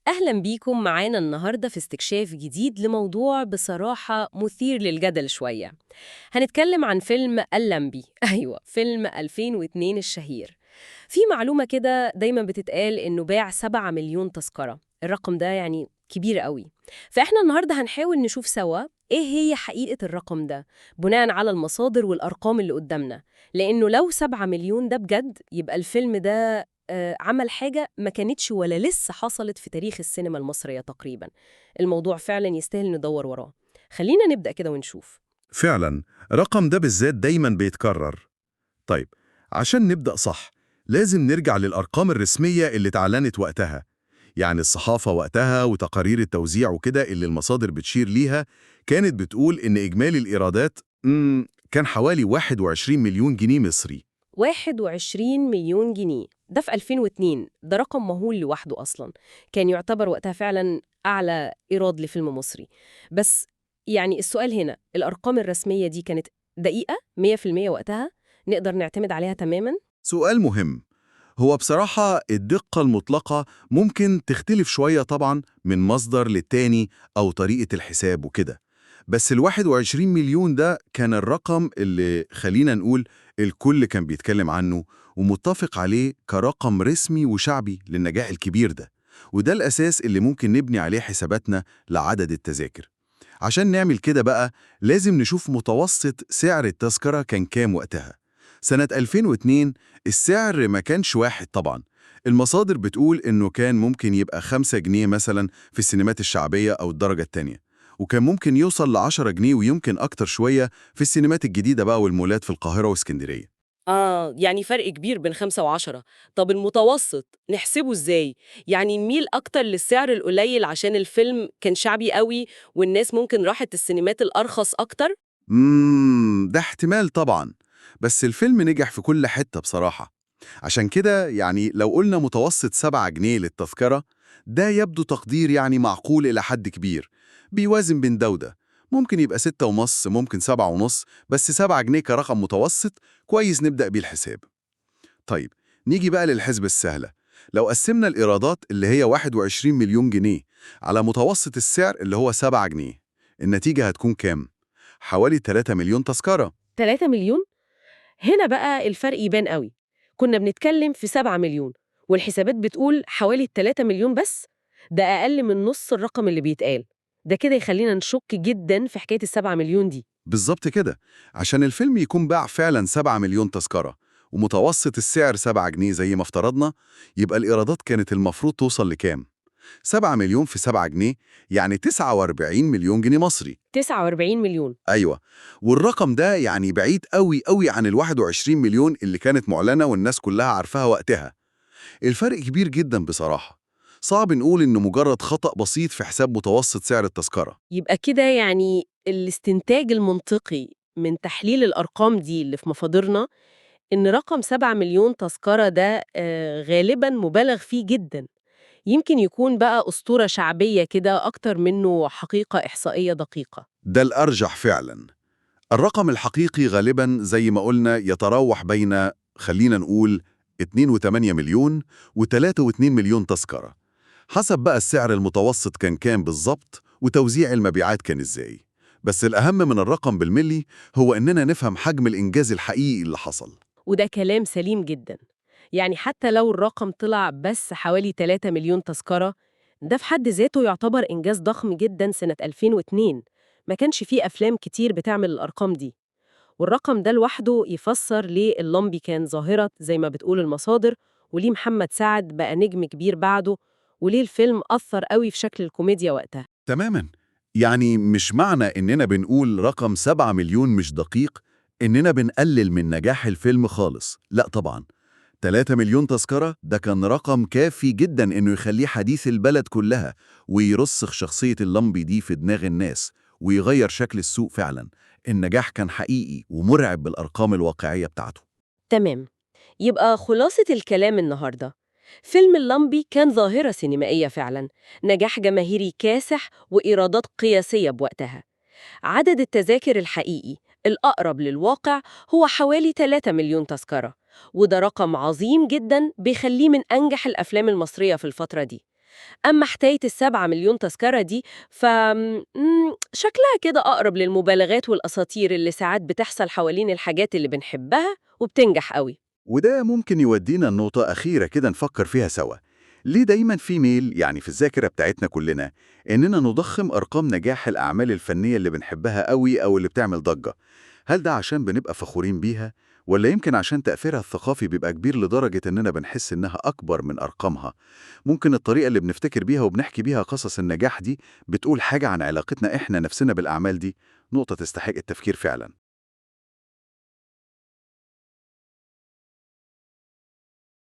أهلا بيكم معانا النهاردة في استكشاف جديد لموضوع بصراحة مثير للجدل شوية. هنتكلم عن فيلم اللمبي. أيوة، فيلم 2002 الشهير. في معلومة كده دايما بتتقال إنه باع 7 مليون تذكرة. الرقم ده يعني كبير قوي. فإحنا النهاردة هنحاول نشوف سوا إيه هي حقيقة الرقم ده بناء على المصادر والأرقام اللي قدامنا، لأنه لو 7 مليون ده بجد يبقى الفيلم ده عمل حاجة ما كانتش ولا لسه حصلت في تاريخ السينما المصرية تقريبا. الموضوع فعلا يستاهل ندور وراه. خلينا نبدأ كده ونشوف. فعلا الرقم ده بالذات دايما بيتكرر. طيب، عشان نبدأ صح لازم نرجع للأرقام الرسمية اللي اتعلنت وقتها، يعني الصحافة وقتها وتقارير التوزيع وكده اللي المصادر بتشير ليها كانت بتقول إن إجمالي الإيرادات كان حوالي 21 مليون جنيه مصري. 21 مليون جنيه ده في 2002، ده رقم مهول لوحده أصلا، كان يعتبر وقتها فعلا أعلى إيراد لفيلم مصري. بس يعني السؤال هنا، الأرقام الرسمية دي كانت دقيقة 100% وقتها؟ نقدر نعتمد عليها تماما؟ سؤال مهم. هو بصراحة الدقة المطلقة ممكن تختلف شوية طبعا من مصدر للتاني أو طريقة الحساب وكده، بس ال 21 مليون ده كان الرقم اللي خلينا نقول الكل كان بيتكلم عنه ومتفق عليه كرقم رسمي وشعبي للنجاح الكبير ده، وده الأساس اللي ممكن نبني عليه حساباتنا لعدد التذاكر. عشان نعمل كده بقى لازم نشوف متوسط سعر التذكرة كان كام وقتها. سنة 2002 السعر ما كانش واحد طبعا، المصادر بتقول إنه كان ممكن يبقى 5 جنيه مثلا في السينمات الشعبية أو الدرجة التانية، وكان ممكن يوصل ل 10 جنيه ويمكن أكتر شوية في السينمات الجديدة بقى والمولات في القاهرة واسكندرية. يعني فرق كبير بين 5 و10. طب المتوسط نحسبه إزاي؟ يعني نميل أكتر للسعر القليل عشان الفيلم كان شعبي قوي والناس ممكن راحت السينمات الأرخص أكتر؟ ده احتمال طبعا، بس الفيلم نجح في كل حتة بصراحة. عشان كده يعني لو قلنا متوسط 7 جنيه للتذكرة ده يبدو تقدير يعني معقول إلى حد كبير، بيوازن بين ده وده، ممكن يبقى 6.5 ممكن 7.5، بس 7 جنيه كرقم متوسط كويس نبدأ بيه الحساب. طيب نيجي بقى للحسبة السهلة. لو قسمنا الإيرادات اللي هي 21 مليون جنيه على متوسط السعر اللي هو 7 جنيه، النتيجة هتكون كام؟ حوالي 3 مليون تذكرة. 3 مليون؟ هنا بقى الفرق يبان قوي. كنا بنتكلم في 7 مليون والحسابات بتقول حوالي 3 مليون بس، ده أقل من نص الرقم اللي بيتقال. ده كده يخلينا نشك جدا في حكاية 7 مليون دي. بالظبط كده. عشان الفيلم يكون باع فعلا 7 مليون تذكرة ومتوسط السعر 7 جنيه زي ما افترضنا، يبقى الإيرادات كانت المفروض توصل لكام؟ 7 مليون في 7 جنيه يعني 49 مليون جنيه مصري. 49 مليون. أيوة، والرقم ده يعني بعيد قوي قوي عن ال 21 مليون اللي كانت معلنة والناس كلها عارفاها وقتها. الفرق كبير جدا بصراحة. صعب نقول إنه مجرد خطأ بسيط في حساب متوسط سعر التذكرة. يبقى كده يعني الاستنتاج المنطقي من تحليل الأرقام دي اللي في مصادرنا إن رقم 7 مليون تذكرة ده غالباً مبالغ فيه جداً. يمكن يكون بقى أسطورة شعبية كده أكتر منه حقيقة إحصائية دقيقة. ده الأرجح فعلا. الرقم الحقيقي غالبا زي ما قلنا يتراوح بين خلينا نقول 2.8 مليون و3.2 مليون تذكرة، حسب بقى السعر المتوسط كان كام بالظبط وتوزيع المبيعات كان إزاي. بس الأهم من الرقم بالملي هو إننا نفهم حجم الإنجاز الحقيقي اللي حصل. وده كلام سليم جدا. يعني حتى لو الرقم طلع بس حوالي 3 مليون تذكرة، ده في حد ذاته يعتبر إنجاز ضخم جدا سنة 2002. ما كانش فيه أفلام كتير بتعمل الأرقام دي. والرقم ده لوحده يفسر ليه اللمبي كان ظاهرة زي ما بتقول المصادر، وليه محمد سعد بقى نجم كبير بعده، وليه الفيلم أثر قوي في شكل الكوميديا وقتها. تماما. يعني مش معنى إننا بنقول رقم 7 مليون مش دقيق إننا بنقلل من نجاح الفيلم خالص، لا طبعا. 3 مليون تذكرة ده كان رقم كافي جدا إنه يخليه حديث البلد كلها ويرسخ شخصية اللمبي دي في دماغ الناس ويغير شكل السوق فعلا. النجاح كان حقيقي ومرعب بالأرقام الواقعية بتاعته. تمام. يبقى خلاصة الكلام النهاردة، فيلم اللمبي كان ظاهرة سينمائية فعلا، نجاح جماهيري كاسح وإيرادات قياسية بوقتها. عدد التذاكر الحقيقي الأقرب للواقع هو حوالي 3 مليون تذكرة، وده رقم عظيم جدا بيخليه من أنجح الأفلام المصرية في الفترة دي. أما حكاية 7 مليون تذكرة دي ف شكلها كده أقرب للمبالغات والأساطير اللي ساعات بتحصل حوالين الحاجات اللي بنحبها وبتنجح قوي. وده ممكن يودينا لنقطة أخيرة كده نفكر فيها سوا. ليه دايما في ميل يعني في الذاكرة بتاعتنا كلنا إننا نضخم أرقام نجاح الأعمال الفنية اللي بنحبها قوي أو اللي بتعمل ضجة؟ هل ده عشان بنبقى فخورين بيها؟ ولا يمكن عشان تأثيرها الثقافي بيبقى كبير لدرجة إننا بنحس إنها أكبر من أرقامها؟ ممكن الطريقة اللي بنفتكر بيها وبنحكي بيها قصص النجاح دي بتقول حاجة عن علاقتنا إحنا نفسنا بالأعمال دي. نقطة تستحق التفكير فعلا.